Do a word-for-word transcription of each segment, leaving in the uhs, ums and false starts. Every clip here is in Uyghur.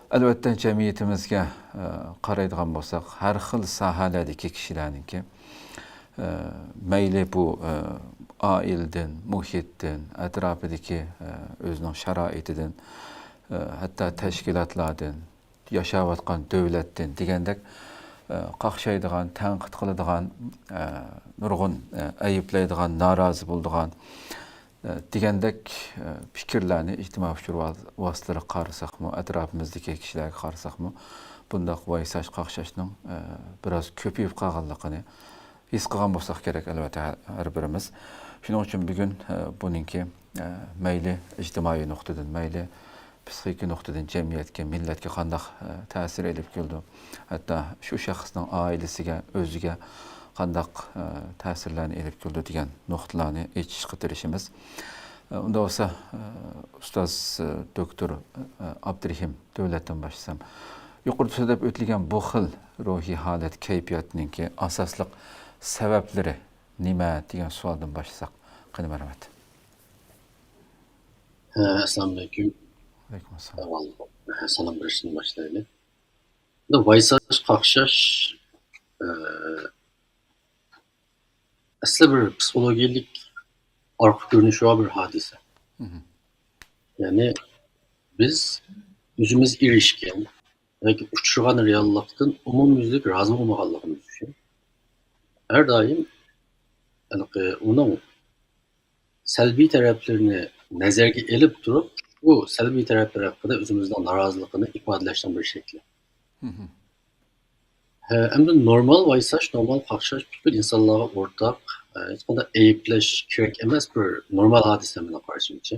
ئەلۋەتتە، جەمئىيىتىمىزگە، ئە، قارايدىغان بولساق، ھەر خىل ساھەلەردىكى كىشىلەرنىڭكى، ئە، مەيلى بۇ، ئە، ئائىلىدىن، مۇھىتتىن، ئەتراپىدىكى، ئە، ئۆزىنىڭ شارائىتىدىن، ئە، ھەتتا تەشكىلاتلاردىن، ياشاۋاتقان دۆلەتتىن دېگەندەك، ئە، قاقشايدىغان، تەنقىد قىلىدىغان، ئە، نۇرغۇن، ئە، ئەيىبلەيدىغان، نارازى بولىدىغان، ئە، دېگەندەك، ئە، پىكىرلەرنى ئىجتىمائىي ئۇچۇر ۋاس-، ۋاسىتىلىرىغا قارىساقمۇ، ئەتراپىمىزدىكى كىشىلەرگە قارىساقمۇ، بۇنداق ۋايساش، قاقشاشنىڭ، ئە، بىراز كۆپىيىپ قالغانلىقىنى ھېس قىلغان بولساق كېرەك، ئەلۋەتتە، ھە-، ھەر بىرىمىز. شۇنىڭ ئۈچۈن بۈگۈن، ئە، بۇنىڭكى، ئە، مەيلى ئىجتىمائىي نۇقتىدىن، مەيلى پسىخىكا نۇقتىدىن جەمئىيەتكە، مىللەتكە قانداق، ئە، تەسىر ئېلىپ كېلىدۇ؟ ھەتتا شۇ شەخسنىڭ ئائىلىسىگە، ئۆزىگە قانداق، ئە، تەسىرلەرنى ئېلىپ كېلىدۇ دېگەن نۇقتىلارنى ئېچىشقا تىرىشىمىز. ئە، ئۇنداق بولسا، ئە، ئۇستاز، ئە، دوكتور، ئە، ئابدۇرېھىم دۆلەتتىن باشلىسام، يۇقىرىدا سۆزلەپ ئۆتۈلگەن بۇ خىل روھىي ھالەت، كەيپىياتنىڭكى ئاساسلىق سەۋەبلىرى نېمە دېگەن سوئالدىن باشلىساق، قېنى، مەرھەمەت. ئەسسالامۇ ئەلەيكۇم. ۋەئەلەيكۇم ئەسسالام. ئاۋۋال سالام بېرىشتىن باشلايلى. بۇ ۋايساش، قاقشاش، ئە، ئەسلى بىر پسىخولوگىيەلىك ئارقا كۆرۈنۈشى بار بىر ھادىسە. مهم. يەنى بىز ئۆزىمىز ئېرىشكەن ياكى ئۇچرىغان رېئاللىقتىن ئومۇميۈزلۈك رازى بولمىغانلىقىمىز ئۈچۈن ھەر دائىم ھېلىقى ئۇنىڭ سەلبىي تەرەپلىرىنى نەزەرگە ئېلىپ تۇرۇپ، بۇ سەلبىي تەرەپلەر ھەققىدە ئۆزىمىزنىڭ نارازىلىقىنى ئىپادىلەشنىڭ بىر شەكلى. مهم. ھە، ئەمدى نورمال ۋايساش، نورمال قاقشاش پۈتكۈل ئىنسانلارغا ئورتاق، ھە، ھېچقانداق ئەيىبلەش كېرەك ئەمەس بىر نورمال ھادىسە مېنىڭ قارىشىمچە.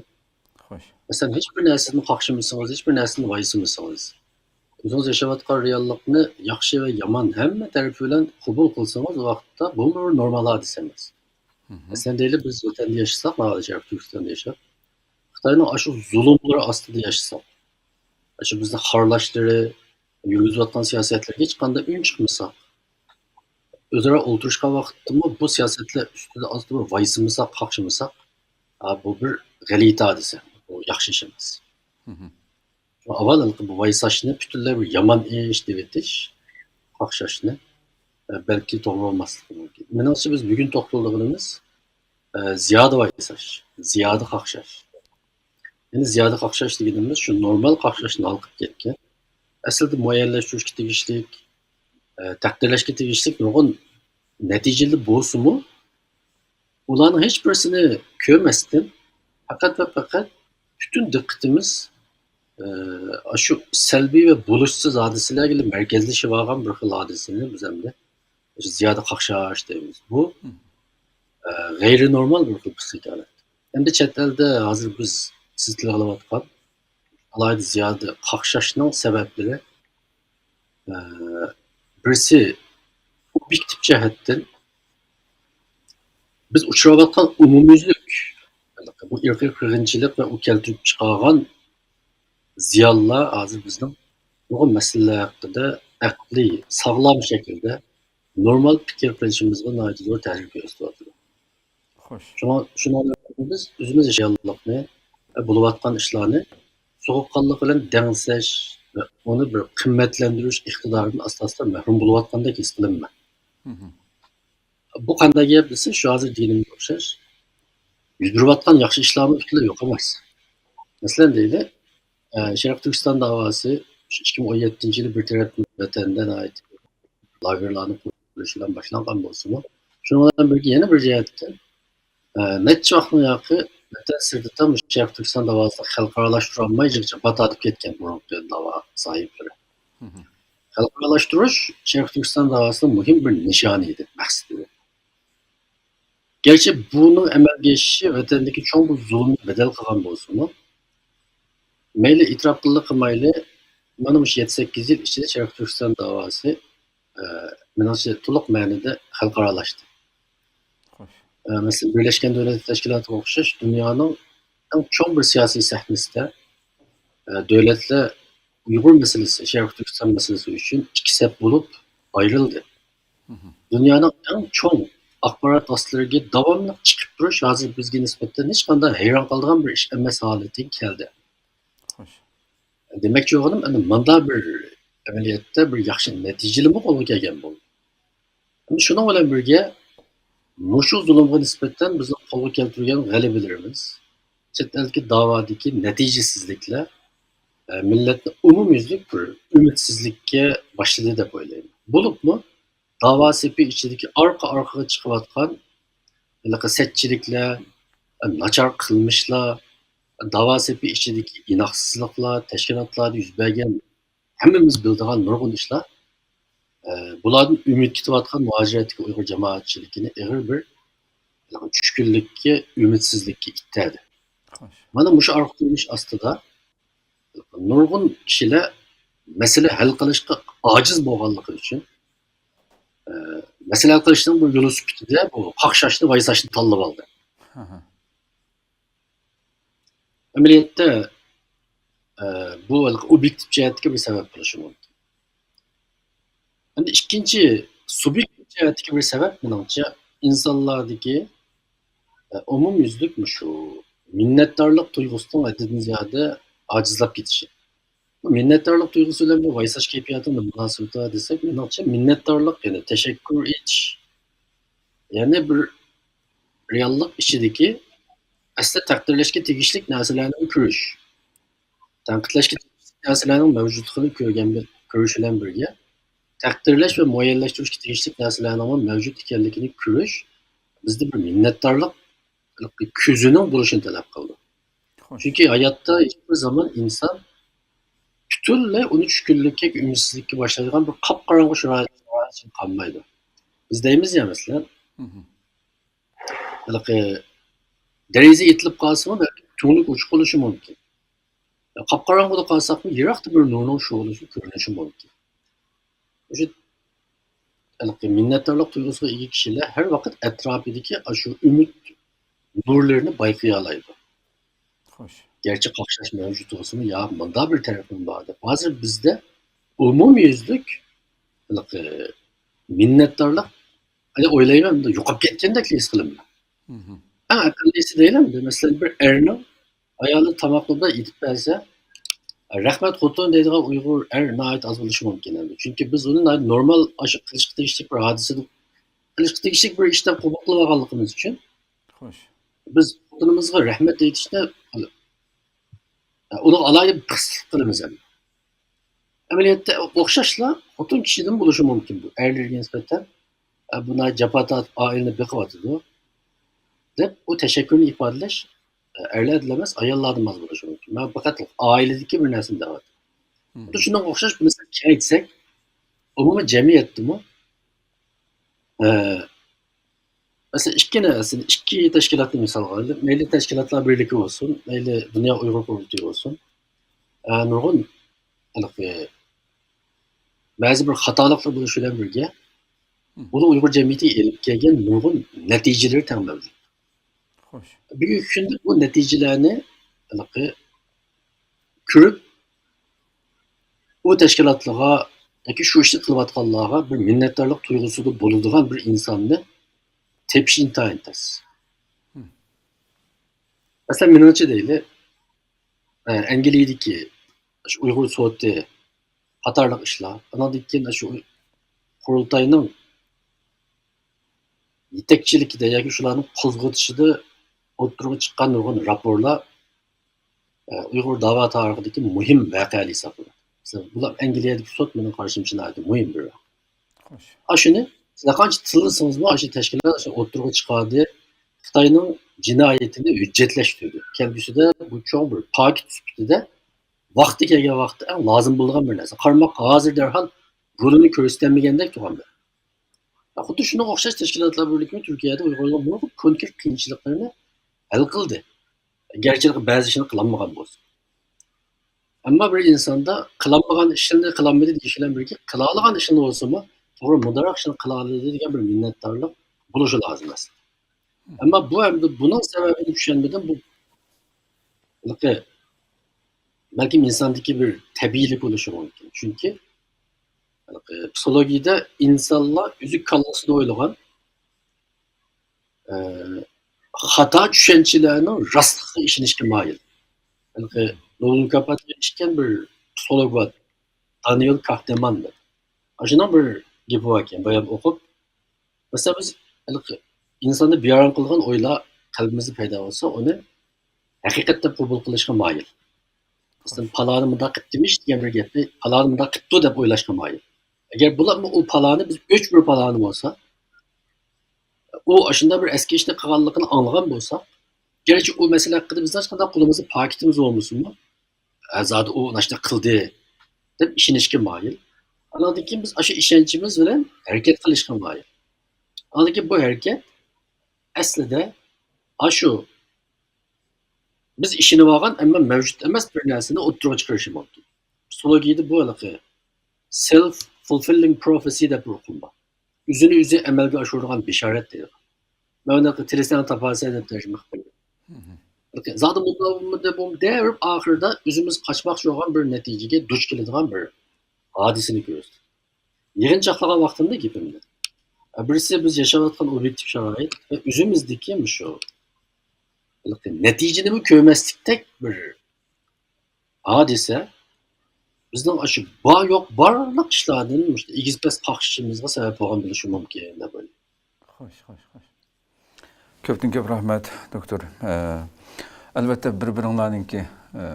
خوش. مەسىلەن، ھېچبىر نەرسىدىن قاقشىمىسىڭىز، ھېچبىر نەرسىدىن ۋايسىمىسىڭىز، ئۆزىڭىز ياشاۋاتقان رېئاللىقنى ياخشى ۋە يامان ھەممە تەرىپى بىلەن قوبۇل قىلسىڭىز، ئۇ ۋاقىتتا بۇمۇ بىر نورمال ھادىسە ئەمەس. مهم. مەسىلەن، دەيلى، بىز ۋەتەندە ياشىساق، ماۋۇ شەرقىي تۈركىستاندا ياشاپ، خىتاينىڭ ئاشۇ زۇلۇملىرى ئاستىدا ياشىساق، ئاشۇ بىزنى خارلاشلىرى، يۈرگۈزۈۋاتقان سىياسەتلىرىگە ھېچقانداق ئۈن چىقمىساق، ئۆزئارا ئولتۇرۇشقان ۋاقىتتىمۇ بۇ سىياسەتلەر ئۈستىدە ئازدۇر ۋايسىمىساق، قاقشىمىساق، ئا، بۇ بىر غەلىتە ھادىسە، بۇ ياخشى ئىش ئەمەس. مهم. شۇڭا ئاۋۋال ھېلىقى بۇ ۋايساشنى پۈتۈنلەي بىر يامان ئىش دەۋېتىش، قاقشاشنى، ئە، بەلكى توغرا بولماسلىقى مۇمكىن. مېنىڭچە، بىز بۈگۈن توختىلىدىغىنىمىز، ئە، زىيادە ۋايساش، زىيادە قاقشاش. يەنى زىيادە قاقشاش دېگىنىمىز شۇ نورمال قاقشاشتىن ھالقىپ كەتكەن، ئەسلىدە مۇئەييەنلەشتۈرۈشكە تېگىشلىك، ئە، تەقدىرلەشكە تېگىشلىك نۇرغۇن نەتىجىلىرى بولسىمۇ، ئۇلارنىڭ ھېچ بىرسىنى كۆرمەستىن، پەقەت ۋە پەقەت پۈتۈن دىققىتىمىز، ئە، ئاشۇ سەلبىي ۋە بولۇشسىز ھادىسىلەرگىلا مەركەزلىشىۋالغان بىر خىل ھادىسىنى بىز ئەمدى زىيادە قاقشاش دەيمىز. بۇ، مم. ئە، غەيرىي نورمال بىر خىل پسىخىك ھالەت. ئەمدى چەت ئەلدە ھازىر بىز سىز تىلغا ئېلىۋاتقان ئالاھىدە زىيادە قاقشاشنىڭ سەۋەبلىرى، ئە، بىرسى ئوبيېكتىپ جەھەتتىن بىز ئۇچراۋاتقان ئومۇميۈزلۈك بۇ ئىرقىي قىرغىنچىلىق ۋە ئۇ كەلتۈرۈپ چىقارغان زىيانلار ھازىر بىزنىڭ نۇرغۇن مەسىلىلەر ھەققىدە ئەقلىي، ساغلام شەكىلدە نورمال پىكىر قىلىشىمىزغا ناھايىتى زور تەسىر كۆرسىتىۋاتىدۇ. خوش. شۇڭا، شۇنىڭ بىلەن بىز ئۆزىمىز ياشىغانلىقنى، بولۇۋاتقان ئىشلارنى سوغۇققانلىق بىلەن دەڭسەش ۋە ئۇنى بىر قىممەتلەندۈرۈش ئىقتىدارىدىن ئاستا-ئاستا مەھرۇم بولۇۋاتقاندەك ھېس قىلىمەن. مهم. بۇ قانداق گەپ دېسە، شۇ ھازىر دېگىنىمگە ئوخشاش، يۈز بېرىۋاتقان ياخشى ئىشلارمۇ پۈتۈنلەي يوق ئەمەس. مەسىلەن، دەيلى، ئە، شەرقىي تۈركىستان داۋاسى شۇ ئىككى مىڭ ئون يەتتىنچى يىلى بىر تەرەپتىن ۋەتەندە ناھايىتى لاگېرلارنى قۇرۇش بىلەن باشلانغان بولسىمۇ، شۇنىڭ بىلەن بىرگە يەنە بىر جەھەتتىن، ئە، نەچچە ۋاقىتتىن ياقى ۋەتەن سىرتىدا مۇشۇ شەرقىي تۈركىستان داۋاسىنى خەلقئارالاشتۇرالماي جىق جاپا تارتىپ كەتكەن بۇرۇنقى داۋا ساھىبلىرى. مهم. خەلقئارالاشتۇرۇش شەرقىي تۈركىستان داۋاسىنىڭ مۇھىم بىر نىشانى ئىدى، مەقسىتى ئىدى. گەرچە بۇنىڭ ئەمەلگە ئېشىشى ۋەتەندىكى چوڭ بىر زۇلۇمنى بەدەل قىلغان بولسىمۇ، مەيلى ئېتىراپ قىلدى قىلمايلى، مانا مۇشۇ يەتتە سەككىز يىل ئىچىدە شەرقىي تۈركىستان داۋاسى، ئە، مېنىڭچە تولۇق مەنىدە خەلقئارالاشتى. خوش. ئە، مەسىلەن، بىرلەشكەن دۆلەتلەر تەشكىلاتىغا ئوخشاش دۇنيانىڭ ئەڭ چوڭ بىر سىياسىي سەھنىسىدە، ئە، دۆلەتلەر ئۇيغۇر مەسىلىسى، شەرقىي تۈركىستان مەسىلىسى ئۈچۈن ئىككى سەپ بولۇپ ئايرىلدى. مهم. دۇنيانىڭ ئەڭ چوڭ ئاخبارات ۋاسىتىلىرىگە داۋاملىق چىقىپ تۇرۇش ھازىر بىزگە نىسبەتەن ھېچقانداق ھەيران قالىدىغان بىر ئىش ئەمەس ھالىتىگە كەلدى. خوش. دېمەكچى بولغىنىم، ئەنە مۇنداق بىر ئەمەلىيەتتە بىر ياخشى نەتىجىلىرىمۇ قولغا كەلگەن بولدى. ئەمدى شۇنىڭ بىلەن بىرگە، مۇشۇ زۇلۇمغا نىسبەتەن بىزنىڭ قولغا كەلتۈرگەن غەلىبىلىرىمىز، چەت ئەلدىكى داۋادىكى نەتىجىسىزلىكلەر، ئە، مىللەتنى ئومۇميۈزلۈك بىر ئۈمىدسىزلىككە باشلىدى دەپ ئويلايمەن. بولۇپمۇ داۋا سېپى ئىچىدىكى ئارقا-ئارقىغا چىقىۋاتقان ھېلىقى سەتچىلىكلەر، ناچار قىلمىشلار، داۋا سېپى ئىچىدىكى ئىناقسىزلىقلار، تەشكىلاتلاردا يۈز بەرگەن ھەممىمىز بىلىدىغان نۇرغۇن ئىشلار، ئە، بۇلاردىن ئۈمىد كۈتۈۋاتقان مۇھاجىرەتتىكى ئۇيغۇر جامائەتچىلىكىنى ئېغىر بىر چۈشكۈنلۈككە، ئۈمىدسىزلىككە ئىتتەردى. خوش. مانا مۇشۇ ئارقا كۆرۈنۈش ئاستىدا نۇرغۇن كىشىلەر مەسىلە ھەل قىلىشقا ئاجىز بولغانلىقى ئۈچۈن، ئە، مەسىلە ھەل قىلىشنىڭ بىر يولى سۈپىتىدە بۇ قاقشاشنى، ۋايساشنى تاللىۋالدى. ھە ھە. ئەمەلىيەتتە، ئە، بۇ ھېلىقى ئوبيېكتىپ جەھەتتىكى بىر سەۋەب بولۇشى مۇمكىن. ئەمدى ئىككىنچى سۇبيېكتىپ جەھەتتىكى بىر سەۋەب، مېنىڭچە، ئىنسانلاردىكى، ئە، ئومۇميۈزلۈك مۇشۇ مىننەتدارلىق تۇيغۇسىنىڭ ھەددىدىن زىيادە ئاجىزلاپ كېتىشى. بۇ مىننەتدارلىق تۇيغۇسى بىلەن بۇ ۋايساش كەيپىياتىنىڭ مۇناسىۋىتى بار دېسەك، مېنىڭچە، مىننەتدارلىق، يەنى تەشەككۈر ئېيتىش، يەنى بىر رېئاللىق ئىچىدىكى ئەسلى تەقدىرلەشكە تېگىشلىك نەرسىلەرنى كۆرۈش، تەنقىدلەشكە تېگىشلىك نەرسىلەرنىڭ مەۋجۇتلۇقىنى كۆرگەن بىل-، كۆرۈش بىلەن بىرگە، تەقدىرلەش ۋە مۇئەييەنلەشتۈرۈشكە تېگىشلىك نەرسىلەرنىڭمۇ مەۋجۇت ئىكەنلىكىنى كۆرۈش بىزدە بىر مىننەتدارلىق كۆزىنىڭ بولۇشىنى تەلەپ قىلىدۇ. خوش. چۈنكى ھاياتتا ھېچ بىر زامان ئىنسان پۈتۈنلەي ئۇنى چۈشكۈنلۈككە، ئۈمىدسىزلىككە باشلايدىغان بىر قاپقاراڭغۇ شارائىت، شارائىت ئىچىدە قالمايدۇ. بىز دەيمىز يا، مەسىلەن، ھە ھە. ھېلىقى دېرىزە ئېتىلىپ قالسىمۇ، بەلكى تۈڭلۈك ئوچۇق بولۇشى مۇمكىن. قاپقاراڭغۇدا قالساقمۇ، يىراقتا بىر نۇرنىڭ شولىسى كۆرۈنۈشى مۇمكىن. مۇشۇ ھېلىقى مىننەتدارلىق تۇيغۇسىغا ئىگە كىشىلەر ھەر ۋاقىت ئەتراپىدىكى ئاشۇ ئۈمىد نۇرلىرىنى بايقىيالايدۇ. خوش. گەرچە قاقشاش مەۋجۇت بولسىمۇ، يا مۇنداق بىر تەرىپىمۇ بار دەپ. ھازىر بىزدە ئومۇميۈزلۈك ھېلىقى مىننەتدارلىق، ھەي، ئويلايمەن، يوقاپ كەتكەندەك ھېس قىلىمەن. ھە ھە. ئەڭ ئەقەللىيسى دەيلى، مەسىلەن، بىر ئەرنىڭ ئايالى تاماقنى بىر ئېتىپ بەرسە، «رەھمەت، خوتۇن» دەيدىغان ئۇيغۇر ئەر ناھايىتى ئاز بولۇشى مۇمكىن ئەمدى. چۈنكى بىز ئۇنى ناھايىتى نورمال، ئاشۇ قىلىشقا تېگىشلىك بىر ھادىسە دەپ، قىلىشقا تېگىشلىك بىر ئىش دەپ قوبۇل قىلىۋالغانلىقىمىز ئۈچۈن، خوش. بىز خوتۇنىمىزغا رەھمەت ئېيتىشنى ئۇنىڭغا ئالاھىدە بىر پىخسىقلىق قىلىمىز ئەمدى. ئەمەلىيەتتە ئوخشاشلا خوتۇن كىشىدىن بولۇشى مۇمكىن بۇ. ئەرلەرگە نىسبەتەن، «ئە، بۇ ناھايىتى جاپا تارتىپ ئائىلىنى بېقىۋاتىدۇ» دەپ، ئۇ تەشەككۈرنى ئىپادىلەش، ئە، ئەرلەردىن ئەمەس، ئاياللاردىن ئاز بولۇشى مۇمكىن. مەن پەقەت ئائىلىدىكى بىر نەرسىنى دەۋاتىمەن. ھە. خۇددى شۇنىڭغا ئوخشاش بىر نەرسىنى كېڭەيتسەك، ئومۇمىي جەمئىيەتتىمۇ، ئە، مەسىلەن، ئىككى نەرسىنى، ئىككى تەشكىلاتنى مىسالغا ئالايلى. مەيلى تەشكىلاتلار بىرلىكى بولسۇن، مەيلى دۇنيا ئۇيغۇر قۇرۇلتىيى بولسۇن. ئە، نۇرغۇن ھېلىقى بەزى بىر خاتالىقلار بولۇشى بىلەن بىرگە، ھە. بۇنىڭ ئۇيغۇر جەمئىيىتىگە ئېلىپ كەلگەن نۇرغۇن نەتىجىلىرى تەڭ مەۋجۇت. خوش. بۈگۈنكى كۈندە بۇ نەتىجىلەرنى ھېلىقى كۆرۈپ، ئۇ تەشكىلاتلارغا ياكى شۇ ئىشنى قىلىۋاتقانلارغا بىر مىننەتدارلىق تۇيغۇسىدا بولىدىغان بىر ئىنساننى تېپىش ئىنتايىن تەس. ھە. مەسىلەن، مېنىڭچە دەيلى، ئە، ئەنگلىيەدىكى شۇ ئۇيغۇر سوتى قاتارلىق ئىشلار، ئاناندىن كېيىن شۇ قۇرۇلتاينىڭ يېتەكچىلىكىدە ياكى شۇلارنىڭ قوزغىتىشىدا ئوتتۇرىغا چىققان نۇرغۇن راپورلار، ئە، ئۇيغۇر داۋا تارىخىدىكى مۇھىم ۋەقەلەر ھېسابلىنىدۇ. مەسىلەن، بۇلار ئەنگلىيەدىكى سوت مېنىڭ قارىشىمچە ناھايىتى مۇھىم بىر ۋەقە. خوش. ئاشۇنى سىز قانچە تىللىسىڭىزمۇ، ئاشۇ تەشكىلات ئاشۇ ئوتتۇرىغا چىقاردى. خىتاينىڭ جىنايىتىنى ھۆججەتلەشتۈردى. كەلگۈسىدە بۇ چوڭ بىر پاكىت سۈپىتىدە ۋاقتى كەلگەن ۋاقىتتا ئەڭ لازىم بولىدىغان بىر نەرسە. قارىماققا ھازىر دەرھال رولىنى كۆرسىتەلمىگەندەك تۇرغان بىر. خۇددى شۇنىڭغا ئوخشاش تەشكىلاتلار بىرلىكىمۇ تۈركىيەدە ئۇيغۇرلارنىڭ نۇرغۇن كونكرېت قىيىنچىلىقلىرىنى ھەل قىلدى. گەرچە بەزى ئىشنى قىلالمىغان بولسا. ئەمما بىر ئىنساندا قىلالمىغان ئىشنى قىلالمىدى دېيىش بىلەن بىرگە، قىلالىغان ئىشنى بولسىمۇ، توغرا، مۇنداقراق ئىشنى قىلالىدى دېگەن بىر مىننەتدارلىق بولۇشى لازىم ئەسلى. ئەمما بۇ ئەمدى بۇنىڭ سەۋەبىنى چۈشەنمىدىم. بۇ ھېلىقى بەلكىم ئىنساندىكى بىر تەبىئىيلىك بولۇشى مۇمكىن. چۈنكى ھېلىقى پسىخولوگىيەدە ئىنسانلار ئۆزى كاللىسىدا ئويلىغان، ئە، خاتا چۈشەنچىلەرنىڭ راستلىقىغا ئىشىنىشكە مايىل. ھېلىقى نوبېل مۇكاپاتىغا ئېرىشكەن بىر پسىخولوگ بار، دانىيېل كاھنېمان دەپ. ئاشۇنىڭ بىر گېپى باركەن، بايام ئوقۇپ. مەسىلەن، بىز ھېلىقى ئىنساننى بىئارام قىلغان ئويلار قەلبىمىزدە پەيدا بولسا، ئۇنى ھەقىقەت دەپ قوبۇل قىلىشقا مايىل. مەسىلەن، پالانى مۇنداق قىپتىمىش دېگەن بىر گەپنى پالانى مۇنداق قىپتۇ دەپ ئويلاشقا مايىل. ئەگەر بۇلارمۇ ئۇ پالانى بىز ئۆچ بىر پالانى بولسا، ئۇ ئاشۇنداق بىر ئەسكى ئىشنى قىلغانلىقىنى ئاڭلىغان بولساق، گەرچە ئۇ مەسىلە ھەققىدە بىزنىڭ ھېچقانداق قولىمىزدا پاكىتىمىز بولمىسىمۇ، ھە، زادى ئۇ ناشتا قىلدى دەپ ئىشىنىشكە مايىل. ئانىڭدىن كېيىن بىز ئاشۇ ئىشەنچىمىز بىلەن ھەرىكەت قىلىشقا مايىل. ئانىڭدىن كېيىن بۇ ھەرىكەت ئەسلىدە ئاشۇ بىز ئىشىنىۋالغان، ئەمما مەۋجۇت ئەمەس بىر نەرسىنى ئوتتۇرىغا چىقىرىشى مۇمكىن. پسىخولوگىيەدە بۇ ھېلىقى self fulfilling prophecy دەپ بىر ئۇقۇم بار. ئۆزىنى ئۆزى ئەمەلگە ئاشۇرىدىغان بېشارەت دەيدۇ. مەن ئۇنى تىرىسەڭ تاپارسەن دەپ تەرجىمە قىلىپ قويدۇم. زادى مۇنداق بولمىدى، بولمىدى دەپ ئاخىرىدا ئۆزىمىز قاچماقچى بولغان بىر نەتىجىگە دۇچ كېلىدىغان بىر ھادىسىنى كۆرسىتىدۇ. يىغىنچاقلىغان ۋاقتىمدا گېپىمنى. بىرسى بىز ياشاۋاتقان ئوبيېكتىپ شارائىت ۋە ئۆزىمىزدىكى مۇشۇ ھېلىقى نەتىجىنىمۇ كۆرمەسلىكتەك بىر ھادىسە بىزنىڭ ئاشۇ بار يوق بارلىق ئىشلاردىن مۇشۇ ئېگىز پەس قاقشىشىمىزغا سەۋەب بولغان بولۇشى مۇمكىن دەپ ئويلايمەن. خوش، خوش، خوش. كۆپتىن كۆپ رەھمەت، دوكتور. ئە، ئەلۋەتتە، بىر-بىرىڭلارنىڭكى، ئە،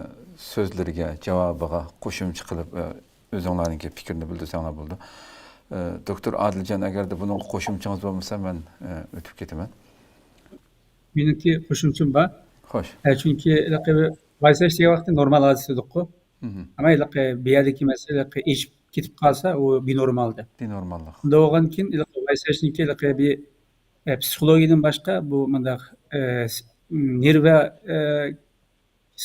سۆزلىرىگە، جاۋابىغا قوشۇمچە قىلىپ، ئە، ئۆزۈڭلارنىڭكى پىكىرنى بىلدۈرسەڭلار بولىدۇ. ئە، دوكتور ئادىلجان، ئەگەردە بۇنىڭغا قوشۇمچىڭىز بولمىسا، مەن، ئە، ئۆتۈپ كېتىمەن. مېنىڭكى قوشۇمچىم بار. خوش. ئە، چۈنكى ھېلىقى ۋايساش دېگەن ۋاقىتتا نورمال ھادىسە دېدۇققۇ. مهم. ئەمما ھېلىقى بۇ يەردىكى مەسىلە ھېلىقى ئېشىپ كېتىپ قالسا، ئۇ بىنورمال دەپ. بىنورماللىق. شۇنداق بولغاندىكىن ھېلىقى ۋايساشنىڭكى ھېلىقى بىر، ئە، پسىخولوگىيەدىن باشقا بۇ مۇنداق، ئە، س-، نېرۋا، ئە،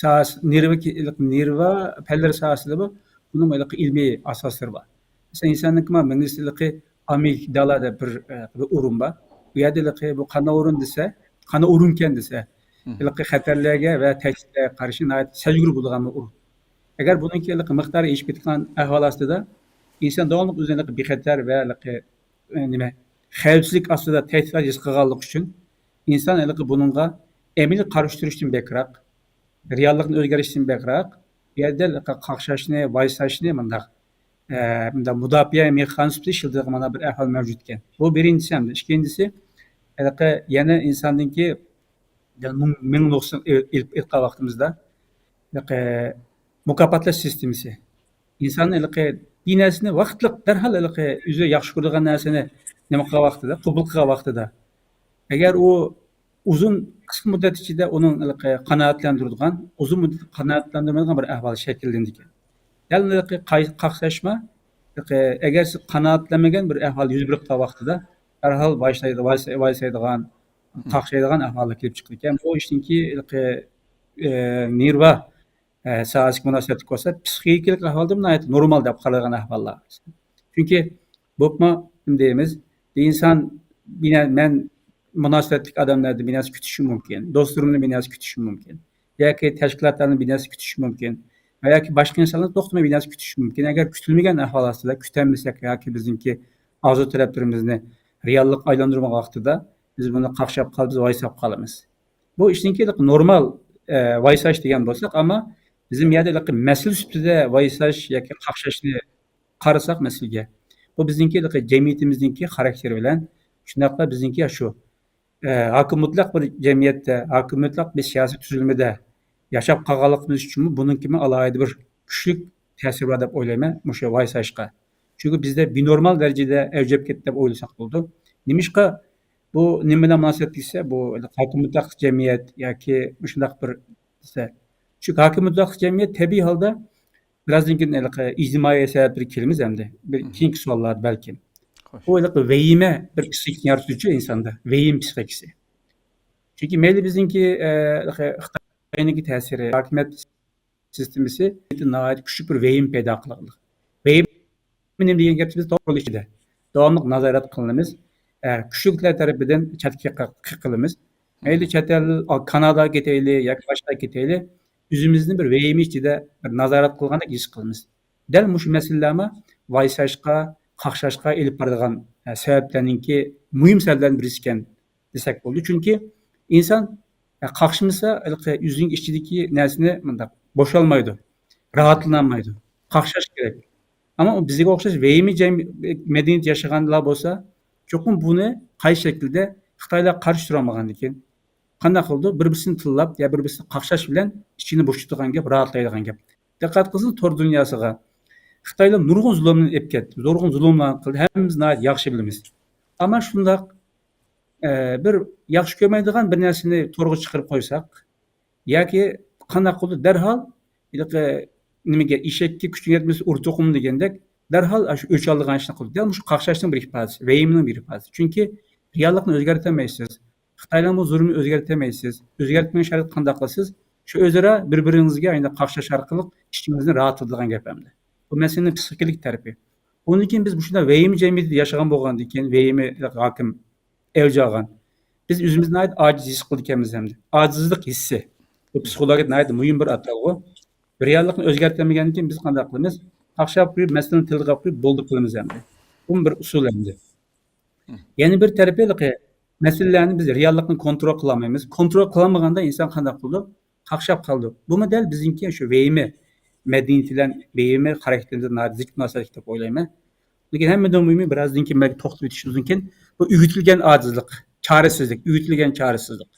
ساھەسى، نېرۋا كې-، ھېلىقى نېرۋا پەنلىرى ساھەسىدىمۇ بۇنىڭ ھېلىقى ئىلمىي ئاساسلىرى بار. مەسىلەن، ئىنساننىڭكى مېڭىسى ھېلىقى ئامىگدالا دەپ بىر، ئە، بىر ئورۇن بار. بۇ يەردە ھېلىقى بۇ قانداق ئورۇن دېسە، قانداق ئورۇنكەن دېسە، مهم. ھېلىقى خەتەرلەرگە ۋە تەھدىتلەرگە قارشى ناھايىتى سەزگۈر بولىدىغان بىر ئورۇن. ئەگەر بۇنىڭكى ھېلىقى مىقدارى ئېشىپ كېتىدىغان ئەھۋال ئاستىدا، ئىنسان داۋاملىق ئۆزىنى ھېلىقى بىخەتەر ۋە ھېلىقى، ئە، نېمە، خەۋپسىزلىك ئاستىدا تەھدىت ھېس قىلغانلىقى ئۈچۈن، ئىنسان ھېلىقى بۇنىڭغا ئەمەلىي قارشى تۇرۇشتىن بەكرەك، رېئاللىقنى ئۆزگەرتىشتىن بەكرەك، بۇ يەردە ھېلىقى قاقشاشنى، ۋايساشنى مۇنداق، ئە، مۇنداق مۇداپىئە مېخانىزمى سۈپىتىدە ئىشلىتىدىغان مانا بىر ئەھۋال مەۋجۇت ئىكەن. بۇ بىرىنچىسى ھەمدە. ئىككىنچىسى، ھېلىقى يەنە ئىنساندىنكى مىڭ، مىڭ نۇقسان ئېلىپ ئېيتقان ۋاقتىمىزدا، ھېلىقى مۇكاپاتلاش سىستېمىسى. ئىنسان ھېلىقى بىر نەرسىنى ۋاقىتلىق، دەرھال ھېلىقى ئۆزى ياخشى كۆرىدىغان نەرسىنى نېمە قىلغان ۋاقتىدا، قوبۇل قىلغان ۋاقتىدا، ئەگەر ئۇ ئۇزۇن، قىسقا مۇددەت ئىچىدە ئۇنىڭ ھېلىقى قانائەتلەندۈرىدىغان، ئۇزۇن مۇددەت قانائەتلەندۈرمەيدىغان بىر ئەھۋال شەكىللىنىدىكەن. دەل ھېلىقى قاي-، قاقشاشما، ھېلىقى ئەگەر سىز قانائەتلەنمىگەن بىر ئەھۋال يۈز بېرىپ قالغان ۋاقتىدا، دەرھال ۋايسايدىغان، قاقشايدىغان ئەھۋاللار كېلىپ چىقىدىكەن. بۇ ئىشتىنكى ھېلىقى، ئە، نېرۋا، ئە، ساھەسىگە مۇناسىۋەتلىك بولسا، پسىخىكىلىق ئەھۋالدا ناھايىتى نورمال دەپ قارايدىغان ئەھۋاللار. چۈنكى بولۇپمۇ نېمە دەيمىز، بىر ئىنسان بىر نە-، مەن مۇناسىۋەتلىك ئادەملەردىن بىر نەرسە كۈتۈشۈم مۇمكىن، دوستلىرىمدىن بىر نەرسە كۈتۈشۈم مۇمكىن، ياكى تەشكىلاتلاردىن بىر نەرسە كۈتۈشۈم مۇمكىن ۋە ياكى باشقا ئىنسانلاردىن توختىماي بىر نەرسە كۈتۈشۈم مۇمكىن. ئەگەر كۈتۈلمىگەن ئەھۋال ئاستىدا كۈتەلمىسەك ياكى بىزنىڭكى ئارزۇ تەلەپلىرىمىزنى رېئاللىققا ئايلاندۇرمىغان ۋاقتىدا بىز بۇنى قاقشاپ قالىمىز، ۋايساپ قالىمىز. بۇ ئىشنىڭكى نورمال، ئە، ۋايساش دېگەن بولساق، ئەمما بىز بۇ يەردە مەسىلە سۈپىتىدە ۋايساش ياكى قاقشاشنى قارىساق مەسىلىگە، بۇ بىزنىڭكى جەمئىيىتىمىزنىڭكى خاراكتېرى بىلەن، شۇنداقلا بىزنىڭكى شۇ، ئە، ھاكىم مۇتلەق بىر جەمئىيەتتە، ھاكىم مۇتلەق بىر سىياسىي تۈزۈلمىدە ياشاپ قالغانلىقىمىز ئۈچۈنمۇ بۇنىڭكىمۇ ئالاھىدە بىر كۈچلۈك تەسىرى بار دەپ ئويلايمەن مۇشۇ ۋايساشقا. چۈنكى بىزدە بىنورمال دەرىجىدە ئەۋج ئېلىپ كەتتى دەپ ئويلىساق بولىدۇ. نېمىشقا بۇ نېمە بىلەن مۇناسىۋەتلىك دېسە، بۇ ھاكىم مۇتلەق جەمئىيەت ياكى مۇشۇنداق بىر دېسە، چۈنكى ھاكىم مۇتلەق جەمئىيەت تەبىئىي ھالدا بىرازدىن كېيىن ھېلىقى ئىجتىمائىي سەۋەبلەرگە كېلىمىز ئەمدى. بىر كېيىنكى سوئاللاردا بەلكىم. بۇ ھېلىقى ۋەھىمە بىر پسىخىكىنى يارىتىدۇچۇ ئىنساندا. ۋەھىمە پسىخىكىسى. چۈنكى مەيلى بىزنىڭكى، ئە، خىتاينىڭكى تەسىرى، ھاكىمىيەت سىستېمىسى ناھايىتى كۈچلۈك بىر ۋەھىمە پەيدا قىلغانلىق. ۋەھىمە نېمە دېگەن گەپ؟ بىز توغرا ئىچىدە داۋاملىق نازارەت قىلىنىمىز. ئە، كۈچلۈكلەر تەرىپىدىن چەتكە قېقىلىمىز. مەيلى چەت ئەل، كاناداغا كېتەيلى ياكى باشقا يەرگە كېتەيلى، ئۆزىمىزنى بىر ۋەھىمە ئىچىدە بىر نازارەت قىلغاندەك ھېس قىلىمىز. دەل مۇشۇ مەسىلىلەرمۇ ۋايساشقا، قاقشاشقا ئېلىپ بارىدىغان، ئە، سەۋەبلەرنىڭكى مۇھىم سەۋەبلەردىن بىرسى ئىكەن دېسەك بولىدۇ. چۈنكى ئىنسان، ئە، قاقشىمىسا، ھېلىقى ئۆزىنىڭ ئىچىدىكى نەرسىنى مۇنداق بوشالمايدۇ، راھەتلىنالمايدۇ. قاقشاش كېرەك. ئەمما بىزگە ئوخشاش ۋەھىمە جەم-، مەدەنىيەتتە ياشىغانلار بولسا، چوقۇم بۇنى قايسى شەكىلدە خىتايلار قارشى تۇرالمىغاندىكىن، قانداق قىلىدۇ؟ بىر-بىرسىنى تىللاپ يا بىر-، بىرسىنى قاقشاش بىلەن ئىچىنى بوشىتىدىغان گەپ، راھەتلەيدىغان گەپ. دىققەت قىلسىڭىز، تور دۇنياسىغا خىتايلار نۇرغۇن زۇلۇمنى ئېلىپ كەتتى، نۇرغۇن زۇلۇملارنى قىلدى. ھەممىمىز ناھايىتى ياخشى بىلىمىز. ئەمما شۇنداق، ئە، بىر ياخشى كۆرمەيدىغان بىر نەرسىنى تورغا چىقىرىپ قويساق، ياكى قانداق قىلدى، دەرھال ھېلىقى نېمىگە، «ئېشەككە كۈچۈڭ يەتمىسە، ئۇر توقۇمنى» دېگەندەك، دەرھال شۇ ئۆچ ئالىدىغان ئىشنى قىلدى. دەل مۇشۇ قاقشاشنىڭ بىر ئىپادىسى، ۋەھىمىنىڭ بىر ئىپادىسى. چۈنكى رېئاللىقنى ئۆزگەرتەلمەيسىز. خىتايلارنىڭ بۇ زۇلمىنى ئۆزگەرتەلمەيسىز. ئۆزگەرتمىگەن شارائىتتا قانداق قىلىسىز؟ شۇ ئۆزئارا بىر-بىرىڭىزگە ئاينى قاقشاش ئارقىلىق ئىچىڭىزنى راھەتلىتىدىغان گەپ ئەمدى. بۇ مەسىلىنىڭ پسىخىكىلىق تەرىپى. ئۇندىن كېيىن بىز مۇشۇنداق ۋەھىمە جەمئىيىتىدە ياشىغان بولغاندىن كېيىن، ۋەھىمە ھاكىم ئەۋج ئالغان. بىز ئۆزىمىزنى ناھايىتى ئاجىز ھېس قىلىدىكەنمىز ئەمدى. ئاجىزلىق ھېسسى. بۇ پسىخولوگىيەدە ناھايىتى مۇھىم بىر ئاتالغۇ. رېئاللىقنى ئۆزگەرتەلمىگەندىن كېيىن بىز قانداق قىلىمىز؟ قاقشاپ قويۇپ، مەسىلىنى تىلغا قويۇپ، بولدى قىلىمىز ئەمدى. بۇمۇ بىر ئۇسۇل ئەمدى. يەنە بىر تەرىپى، مەسىلىلەرنى بىز رېئاللىقنى كونترول قىلالمايمىز. كونترول قىلالمىغاندا ئىنسان قانداق قىلىدۇ؟ قاقشاپ قالىدۇ. بۇمۇ دەل بىزنىڭكى شۇ ۋەھىمە مەدەنىيىتى بىلەن، ۋەھىمە خاراكتېرىمىزگە ناھايىتى زىچ مۇناسىۋەتلىك دەپ ئويلايمەن. لېكىن ھەممىدىن مۇھىمى، بىرازدىن كېيىن بەلكى توختىلىپ ئۆتۈشىمىز مۇمكىن. بۇ ئۆگىتىلگەن ئاجىزلىق، چارىسىزلىك، ئۆگىتىلگەن چارىسىزلىق.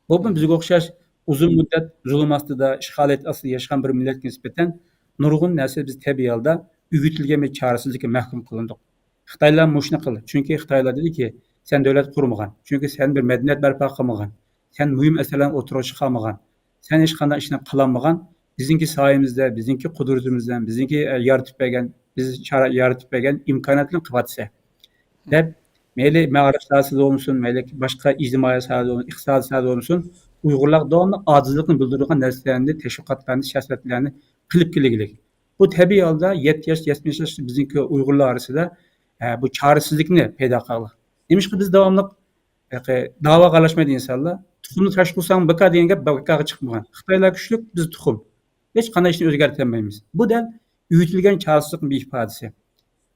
بولۇپمۇ بىزگە ئوخشاش ئۇزۇن مۇددەت زۇلۇم ئاستىدا، ئىشغالىيەت ئاستىدا ياشىغان بىر مىللەتكە نىسبەتەن نۇرغۇن نەرسە بىز تەبىئىي ھالدا ئۆگىتىلگەن بىر چارىسىزلىككە مەھكۇم قىلىندۇق. خىتايلار مۇشۇنى قىلدى. چۈنكى خىتايلار دېدىكى، «سەن دۆلەت قۇرمىغان، چۈنكى سەن بىر مەدەنىيەت بەرپا قىلمىغان، سەن مۇھىم ئەسەرلەرنى ئوتتۇرىغا چىقارمىغان، سەن ھېچقانداق ئىشنى قىلالمىغان، بىزنىڭكى سايىمىزدە، بىزنىڭكى قۇدرىتىمىزدە، بىزنىڭكى، ئە، يارىتىپ بەرگەن، بىز چارە-، يارىتىپ بەرگەن ئىمكانىيەتلەرنى قىلىۋاتىسەن» دەپ، مەيلى مائارىپ ساھەسىدە بولمىسۇن، مەيلى باشقا ئىجتىمائىي ساھەدە بولمىسۇن، ئىقتىسادىي ساھەدە بولمىسۇن، ئۇيغۇرلارغا داۋاملىق ئاجىزلىقنى بىلدۈرىدىغان نەرسىلەرنى، تەشۋىقاتلارنى، سىياسەتلەرنى قىلىپ كېلگىلىك. بۇ تەبىئىي ھالدا يەتتە ياش، يەتمىش ياش بىزنىڭكى ئۇيغۇرلار ئارىسىدا، ئە، بۇ چارىسىزلىكنى پەيدا قىلغان. نېمىشقا بىز داۋاملىق، ھېلىقى، داۋاغا ئارىلاشمايدۇ ئىنسانلار؟ «تۇخۇمنى تاش قىلساڭ بىكار» دېگەن گەپ بىكارغا چىقمىغان. خىتايلار كۈچلۈك، بىز تۇخۇم. ھېچقانداق ئىشنى ئۆزگەرتەلمەيمىز. بۇ دەل ئۆگىتىلگەن چارىسىزلىقنىڭ بىر ئىپادىسى.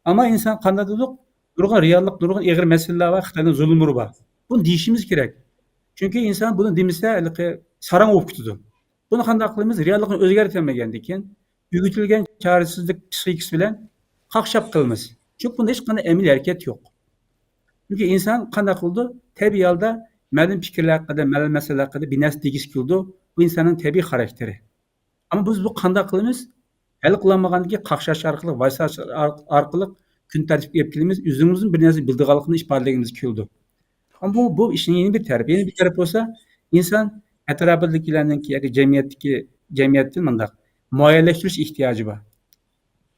ئەمما ئىنسان قانداق دېدۇق؟ نۇرغۇن رېئاللىق، نۇرغۇن ئېغىر مەسىلىلەر بار، خىتاينىڭ زۇلۇملىرى بار. بۇنى دېيىشىمىز كېرەك. چۈنكى ئىنسان بۇنى دېمىسە، ھېلىقى ساراڭ بولۇپ كېتىدۇ. بۇنى قانداق قىلىمىز؟ رېئاللىقنى ئۆزگەرتەلمىگەندىن كېيىن، ئۆگىتىلگەن چارىسىزلىك پسىخىكىسى بىلەن قاقشاپ قېلىمىز. چۈنكى بۇندا ھېچقانداق ئەمەلىي ھەرىكەت يوق. چۈنكى ئىنسان قانداق قىلىدۇ؟ تەبىئىي ھالدا مەلۇم پىكىرلەر ھەققىدە، مەلۇم مەسىلىلەر ھەققىدە بىر نەرسە دېگۈسى كېلىدۇ. بۇ ئىنساننىڭ تەبىئىي خاراكتېرى. ئەمما بىز بۇ قانداق قىلىمىز؟ ھەل قىلالمىغاندىن كېيىن قاقشاش ئارقىلىق، ۋايساش ئارقىلىق كۈن تەرتىپكە ئېلىپ كېلىمىز، ئۆزىمىزنىڭ بىر نەرسە بىلىدىغانلىقىنى ئىپادىلىگىمىز كېلىدۇ. ئەمما بۇ، بۇ ئىشنىڭ يەنە بىر تەرىپى. يەنە بىر تەرەپ بولسا، ئىنسان ئەتراپىدىكىلەرنىڭكى ياكى جەمئىيەتتىكى، جەمئىيەتتىن مۇنداق مۇئەييەنلەشتۈرۈش ئېھتىياجى بار.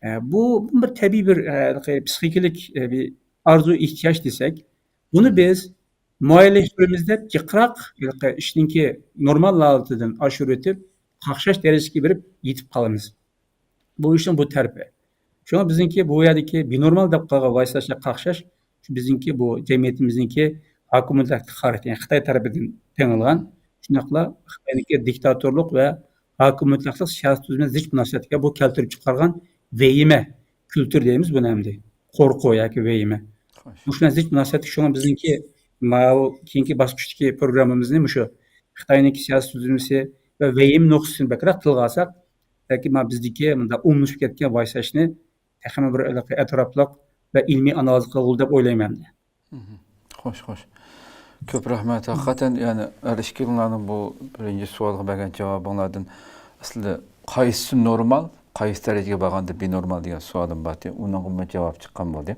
ئە، بۇ بىر تەبىئىي بىر، ئە، پسىخىكىلىك، ئە، بىر ئارزۇ، ئېھتىياج دېسەك، بۇنى بىز مۇئەييەنلەشتۈرىمىز دەپ جىقراق، ھېلىقى ئىشنىڭكى نورمال ھالىتىدىن ئاشۇرۇۋېتىپ، قاقشاش دەرىجىسىگە بېرىپ يېتىپ قالىمىز. بۇ ئىشنىڭ بۇ تەرىپى. شۇڭا بىزنىڭكى بۇ يەردىكى بىنورمال دەپ قالغان ۋايساشلار، قاقشاش، شۇ بىزنىڭكى بۇ جەمئىيىتىمىزنىڭكى ھاكىم مۇتلەقلىق خاراكتېرى، يەنى خىتاي تەرىپىدىن تېڭىلغان، شۇنداقلا خىتاينىڭكى دىكتاتورلۇق ۋە ھاكىم مۇتلەقلىق سىياسىتى تۈزۈمى زىچ مۇناسىۋەتكە بۇ كەلتۈرۈپ چىقارغان ۋەھىمە كۈلتۈرى دەيمىز بۇنى ئەمدى. قورقۇ ياكى ۋەھىمە. خوش. مۇشۇ بىلەن زىچ مۇناسىۋەتلىك، شۇڭا بىزنىڭكى ماۋۇ كېيىنكى باسقۇچتىكى پروگراممىمىزنى مۇشۇ خىتاينىڭكى سىياسىي تۈزۈلمىسى ۋە ۋەھىمە نۇقتىسىدىن بەكرەك تىلغا ئالساق، بەلكى مانا بىزدىكى مۇنداق ئومۇملىشىپ كەتكەن ۋايساشنى تېخىمۇ بىر ئەتراپلىق ۋە ئىلمىي ئانالىز قىلغىلى دەپ ئويلايمەن ئەمدى. مهم. خوش، خوش. كۆپ رەھمەت. ھەقىقەتەن، يەنى ھەر ئىككىڭلارنىڭ بۇ بىرىنچى سوئالغا بەرگەن جاۋابىڭلاردىن ئەسلىدە قايسىسى نورمال، قايسى دەرىجىگە بارغاندا بىنورمال دېگەن سوئالىم بار ئىدى. ئۇنىڭغىمۇ جاۋاب چىققان بولدى.